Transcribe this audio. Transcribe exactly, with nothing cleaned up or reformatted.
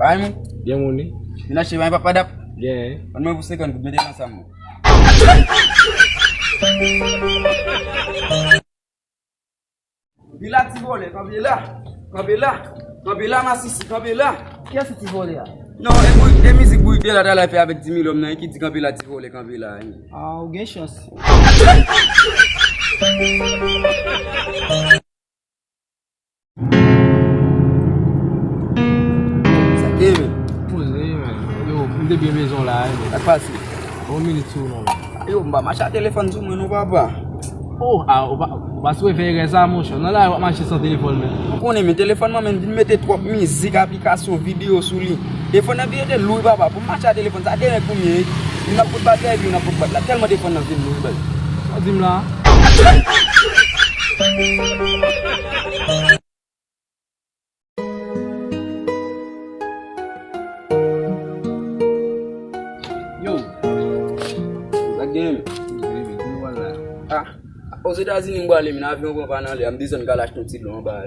Ay, moun. Gen moun, wi. Vin achte, bay papa dap. Gen. Ban mwen pou senkant goud, mete nan sa, moun. Kanpe la, ti vòlè, kanpe la. Kanpe la. Kanpe la, masisi, kanpe la. Kiyès se ti vòlè a? Non, e bourik, e mizik bourik de la talè fè avèk Dimi Lòm nan, ki di kanpe la, ti vòlè, kanpe la. Ah, ou gen chans. Sa k ye, men? Poze, men. Yo, m te byen bezwen w la, wi, men. Sa k pase? Yon minit sou non, men. Yo, m pa mache a telefòn sou mwen non, papa. Oh, ah, ou pa, ou pa sou fè erè sa, monchè. Nan lari w ap mache san telefòn, men. Ou konnen, men telefòn mwen, men, vin mete twòp mizik, aplikasyon, videyo sou li. Telefòn nan vin rete lou, wi, papa. Pou m mache a telefòn, sa k ye, men, kounye a, wi. Youn ap pot bagay, epi youn ap pot bat la. Tèlman telefòn nan vin lou, wi, bay. Sa w di m la? Yo, sa k genyen, men? Ah, Ozetazini m prale, men avyon pran pa nan lè a, m desann kal achte yon ti dlo anba a.